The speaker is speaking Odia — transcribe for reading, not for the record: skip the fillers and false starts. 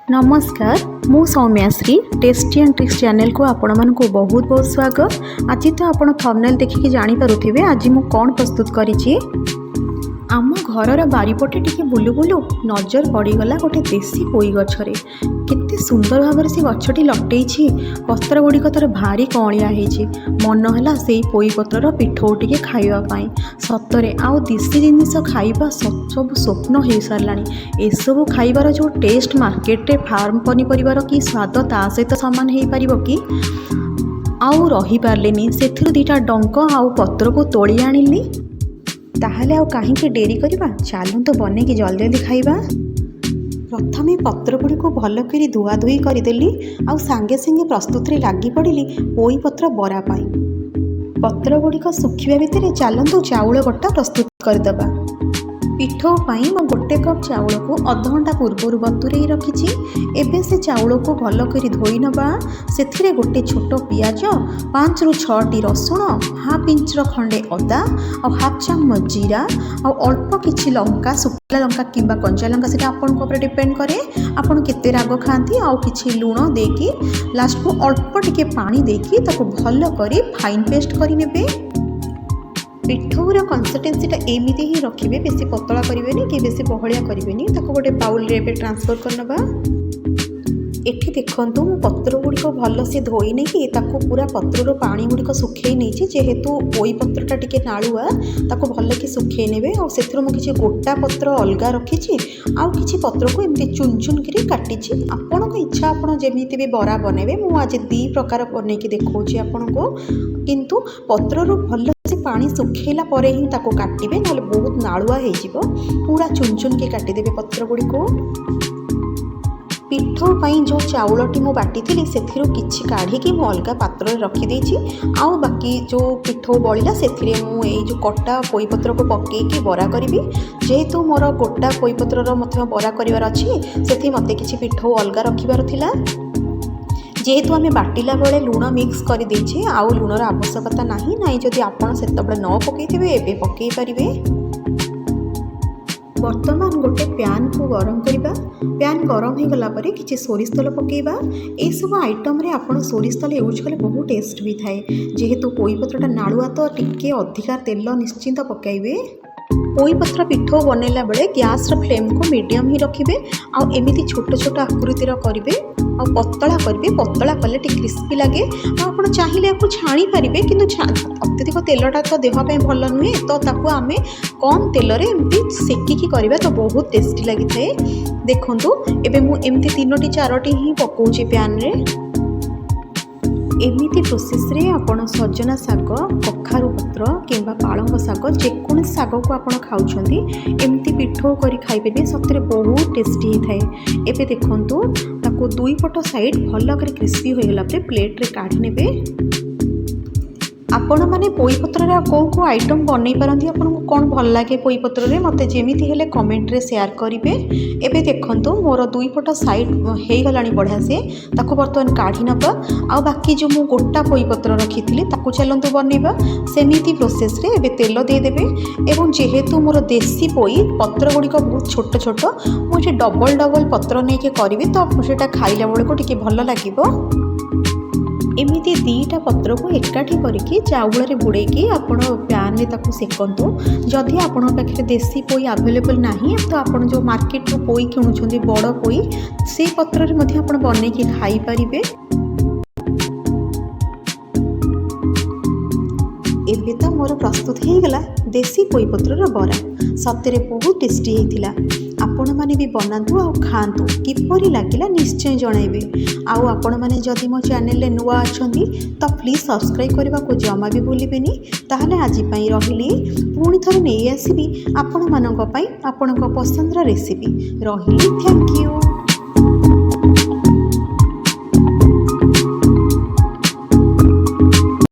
ନମସ୍କାର, ମୁଁ ସୌମ୍ୟାଶ୍ରୀ। ଟେଷ୍ଟି ଆଣ୍ଡ ଟ୍ରିକ୍ସ ଚ୍ୟାନେଲକୁ ଆପଣମାନଙ୍କୁ ବହୁତ ବହୁତ ସ୍ୱାଗତ। ଆଜି ତ ଆପଣ ଥମ୍ବନେଲ୍ ଦେଖିକି ଜାଣିପାରୁଥିବେ ଆଜି ମୁଁ କ'ଣ ପ୍ରସ୍ତୁତ କରିଛି। ଆମ ଘରର ବାରିପଟେ ଟିକେ ବୁଲୁ ବୁଲୁ ନଜର ପଡ଼ିଗଲା ଗୋଟେ ଦେଶୀ ପୋଇ ଗଛରେ। କେତେ ସୁନ୍ଦର ଭାବରେ ସେ ଗଛଟି ଲଟେଇଛି। ପତ୍ର ଗୁଡ଼ିକ ତା'ର ଭାରି କଅଁଳିଆ ହେଇଛି। ମନ ହେଲା ସେଇ ପୋଇ ପତ୍ରର ପିଠଉ ଟିକେ ଖାଇବା ପାଇଁ। ସତରେ ଆଉ ଦେଶୀ ଜିନିଷ ଖାଇବା ସବୁ ସ୍ୱପ୍ନ ହେଇସାରିଲାଣି। ଏସବୁ ଖାଇବାର ଯେଉଁ ଟେଷ୍ଟ, ମାର୍କେଟରେ ଫାର୍ମ ପନିପରିବାର କି ସ୍ୱାଦ ତା ସହିତ ସମାନ ହେଇପାରିବ କି? ଆଉ ରହିପାରିଲିନି, ସେଥିରୁ ଦୁଇଟା ଡଙ୍କ ଆଉ ପତ୍ରକୁ ତୋଳି ଆଣିଲି। ତାହେଲେ ଆଉ କାହିଁକି ଡେରି କରିବା? ଚାଲନ୍ତୁ, ବନେଇକି ଜଲ୍ଦି ଜଲ୍ଦି ଖାଇବା। ପ୍ରଥମେ ପତ୍ର ଗୁଡ଼ିକୁ ଭଲ କରି ଧୁଆଧୁଇ କରିଦେଲି ଆଉ ସାଙ୍ଗେ ସାଙ୍ଗେ ପ୍ରସ୍ତୁତିରେ ଲାଗି ପଡ଼ିଲି ପୋଇ ପତ୍ର ବରା ପାଇଁ। ପତ୍ର ଗୁଡ଼ିକ ଶୁଖିବା ଭିତରେ ଚାଲନ୍ତୁ ଚାଉଳ ବଟା ପ୍ରସ୍ତୁତ କରିଦେବା। ପିଠଉ ପାଇଁ ମୁଁ 1 କପ୍ ଚାଉଳକୁ ଅଧଘଣ୍ଟା ପୂର୍ବରୁ ବତୁରେଇ ରଖିଛି। ଏବେ ସେ ଚାଉଳକୁ ଭଲ କରି ଧୋଇ ନେବା। ସେଥିରେ ଗୋଟେ ଛୋଟ ପିଆଜ, 5ରୁ 6ଟି ରସୁଣ, ହାଫ୍ ଇଞ୍ଚର ଖଣ୍ଡେ ଅଦା ଆଉ ହାଫ୍ ଚାମଚ ଜିରା ଆଉ ଅଳ୍ପ କିଛି ଲଙ୍କା, ଶୁଖିଲା ଲଙ୍କା କିମ୍ବା କଞ୍ଚା ଲଙ୍କା, ସେଇଟା ଆପଣଙ୍କ ଉପରେ ଡିପେଣ୍ଡ କରେ ଆପଣ କେତେ ରାଗ ଖାଆନ୍ତି, ଆଉ କିଛି ଲୁଣ ଦେଇକି ଲାଷ୍ଟକୁ ଅଳ୍ପ ଟିକେ ପାଣି ଦେଇକି ତାକୁ ଭଲ କରି ଫାଇନ୍ ପେଷ୍ଟ କରିନେବେ। ପିଠଉର କନସିଷ୍ଟେନ୍ସିଟା ଏମିତି ହିଁ ରଖିବେ, ବେଶୀ ପତଳା କରିବେନି କି ବେଶୀ ବହଳିଆ କରିବେନି। ତାକୁ ଗୋଟେ ବାଉଲରେ ଏବେ ଟ୍ରାନ୍ସଫର୍ କରିନେବା। ଏଠି ଦେଖନ୍ତୁ, ମୁଁ ପତ୍ର ଗୁଡ଼ିକ ଭଲସେ ଧୋଇ ନେଇକି ତାକୁ ପୁରା ପତ୍ରରୁ ପାଣି ଗୁଡ଼ିକ ଶୁଖେଇ ନେଇଛି। ଯେହେତୁ ପୋଇ ପତ୍ରଟା ଟିକେ ନାଳୁଆ, ତାକୁ ଭଲକି ଶୁଖେଇ ନେବେ। ଆଉ ସେଥିରୁ ମୁଁ କିଛି ଗୋଟା ପତ୍ର ଅଲଗା ରଖିଛି ଆଉ କିଛି ପତ୍ରକୁ ଏମିତି ଚୁନ ଚୁନ କରି କାଟିଛି। ଆପଣଙ୍କ ଇଚ୍ଛା, ଆପଣ ଯେମିତି ବି ବରା ବନେଇବେ। ମୁଁ ଆଜି ଦୁଇ ପ୍ରକାର ବନେଇକି ଦେଖାଉଛି ଆପଣଙ୍କୁ। କିନ୍ତୁ ପତ୍ରରୁ ଭଲସେ ପାଣି ଶୁଖେଇଲା ପରେ ହିଁ ତାକୁ କାଟିବେ, ନହେଲେ ବହୁତ ନାଳୁଆ ହେଇଯିବ। ପୁରା ଚୁନ ଚୁନକି କାଟିଦେବେ ପତ୍ର ଗୁଡ଼ିକୁ। ପିଠଉ ପାଇଁ ଯେଉଁ ଚାଉଳଟି ମୁଁ ବାଟିଥିଲି, ସେଥିରୁ କିଛି କାଢ଼ିକି ମୁଁ ଅଲଗା ପାତ୍ରରେ ରଖିଦେଇଛି। ଆଉ ବାକି ଯେଉଁ ପିଠଉ ବଳିଲା, ସେଥିରେ ମୁଁ ଏଇ ଯେଉଁ କଟା ପୋଇପତ୍ରକୁ ପକାଇକି ବରା କରିବି। ଯେହେତୁ ମୋର ଗୋଟା ପୋଇପତ୍ରର ମଧ୍ୟ ବରା କରିବାର ଅଛି, ସେଥି ମୋତେ କିଛି ପିଠଉ ଅଲଗା ରଖିବାର ଥିଲା। ଯେହେତୁ ଆମେ ବାଟିଲା ବେଳେ ଲୁଣ ମିକ୍ସ କରିଦେଇଛେ, ଆଉ ଲୁଣର ଆବଶ୍ୟକତା ନାହିଁ। ନାହିଁ, ଯଦି ଆପଣ ସେତେବେଳେ ନ ପକାଇଥିବେ, ଏବେ ପକାଇ ପାରିବେ। ବର୍ତ୍ତମାନ ଗୋଟେ ପ୍ୟାନ୍କୁ ଗରମ କରିବା। ପ୍ୟାନ୍ ଗରମ ହୋଇଗଲା ପରେ କିଛି ସୋରିଷ ତେଲ ପକାଇବା। ଏଇସବୁ ଆଇଟମ୍ରେ ଆପଣ ସୋରିଷ ତେଲ ୟୁଜ୍ କଲେ ବହୁତ ଟେଷ୍ଟ ବି ଥାଏ। ଯେହେତୁ ପୋଇପତ୍ରଟା ନାଳୁଆ, ତ ଟିକେ ଅଧିକା ତେଲ ନିଶ୍ଚିନ୍ତ ପକାଇବେ। ପୋଇପତ୍ର ପିଠଉ ବନେଇଲା ବେଳେ ଗ୍ୟାସ୍ର ଫ୍ଲେମ୍କୁ ମିଡ଼ିୟମ୍ ହିଁ ରଖିବେ ଆଉ ଏମିତି ଛୋଟ ଛୋଟ ଆକୃତିର କରିବେ ଆଉ ପତଳା କରିବେ। ପତଳା କଲେ ଟିକେ କ୍ରିସ୍ପି ଲାଗେ। ଆଉ ଆପଣ ଚାହିଁଲେ ୟାକୁ ଛାଣି ପାରିବେ, କିନ୍ତୁ ଅତ୍ୟଧିକ ତେଲଟା ତ ଦେହ ପାଇଁ ଭଲ ନୁହେଁ। ତ ତାକୁ ଆମେ କମ୍ ତେଲରେ ଏମିତି ସେକିକି କରିବା ତ ବହୁତ ଟେଷ୍ଟି ଲାଗିଥାଏ। ଦେଖନ୍ତୁ, ଏବେ ମୁଁ ଏମିତି ତିନୋଟି ଚାରୋଟି ହିଁ ପକାଉଛି ପ୍ୟାନ୍ରେ। ଏମିତି ପ୍ରୋସେସ୍ରେ ଆପଣ ସଜନା ଶାଗ, କଖାରୁ ପତ୍ର କିମ୍ବା ପାଳଙ୍ଗ ଶାଗ, ଯେକୌଣସି ଶାଗକୁ ଆପଣ ଖାଉଛନ୍ତି, ଏମିତି ପିଠଉ କରି ଖାଇପାରିବେ। ସତରେ ବହୁତ ଟେଷ୍ଟି ହେଇଥାଏ। ଏବେ ଦେଖନ୍ତୁ, ତାକୁ ଦୁଇ ପଟ ସାଇଡ଼୍ ଭଲ କରି କ୍ରିସ୍ପି ହୋଇଗଲା ପରେ ପ୍ଲେଟ୍ରେ କାଢ଼ି ନେବେ। ଆପଣମାନେ ପୋଇପତ୍ରରେ ଆଉ କେଉଁ କେଉଁ ଆଇଟମ୍ ବନେଇ ପାରନ୍ତି, ଆପଣଙ୍କୁ କ'ଣ ଭଲ ଲାଗେ ପୋଇପତ୍ରରେ, ମୋତେ ଯେମିତି ହେଲେ କମେଣ୍ଟରେ ସେୟାର କରିବେ। ଏବେ ଦେଖନ୍ତୁ, ମୋର ଦୁଇ ପଟ ସାଇଡ଼୍ ହେଇଗଲାଣି ବଢ଼ିଆ ସେ। ତାକୁ ବର୍ତ୍ତମାନ କାଢ଼ି ନେବା। ଆଉ ବାକି ଯେଉଁ ମୁଁ ଗୋଟା ପୋଇପତ୍ର ରଖିଥିଲି, ତାକୁ ଚାଲନ୍ତୁ ବନେଇବା ସେମିତି ପ୍ରୋସେସ୍ରେ। ଏବେ ତେଲ ଦେଇଦେବେ ଏବଂ ଯେହେତୁ ମୋର ଦେଶୀ ପୋଇ ପତ୍ର ଗୁଡ଼ିକ ବହୁତ ଛୋଟ ଛୋଟ, ମୁଁ ଏଠି ଡବଲ୍ ଡବଲ୍ ପତ୍ର ନେଇକି କରିବି, ତ ସେଇଟା ଖାଇଲା ବେଳକୁ ଟିକେ ଭଲ ଲାଗିବ। ଏମିତି ଦୁଇଟା ପତ୍ରକୁ ଏକାଠି କରିକି ଚାଉଳରେ ବୁଡ଼େଇକି ଆପଣ ପ୍ୟାନ୍ରେ ତାକୁ ସେକନ୍ତୁ। ଯଦି ଆପଣଙ୍କ ପାଖରେ ଦେଶୀ ପୋଇ ଆଭେଲେବଲ୍ ନାହିଁ, ତ ଆପଣ ଯେଉଁ ମାର୍କେଟରୁ ପୋଇ କିଣୁଛନ୍ତି, ବଡ଼ ପୋଇ, ସେଇ ପତ୍ରରେ ମଧ୍ୟ ଆପଣ ବନେଇକି ଖାଇପାରିବେ। ଏବେ ତ ମୋର ପ୍ରସ୍ତୁତ ହେଇଗଲା ଦେଶୀ ପୋଇପତ୍ରର ବରା। ସତରେ ବହୁତ ଟେଷ୍ଟି ହେଇଥିଲା। ଆପଣମାନେ ବି ବନାନ୍ତୁ ଆଉ ଖାଆନ୍ତୁ। କିପରି ଲାଗିଲା ନିଶ୍ଚୟ ଜଣାଇବେ। ଆଉ ଆପଣମାନେ ଯଦି ମୋ ଚ୍ୟାନେଲରେ ନୂଆ ଅଛନ୍ତି, ତ ପ୍ଲିଜ୍ ସବସ୍କ୍ରାଇବ୍ କରିବାକୁ ଜମା ବି ଭୁଲିବେନି। ତାହେଲେ ଆଜି ପାଇଁ ରହିଲି। ପୁଣି ଥରେ ନେଇ ଆସିବି ଆପଣମାନଙ୍କ ପାଇଁ ଆପଣଙ୍କ ପସନ୍ଦର ରେସିପି। ରହିଲି, thank you.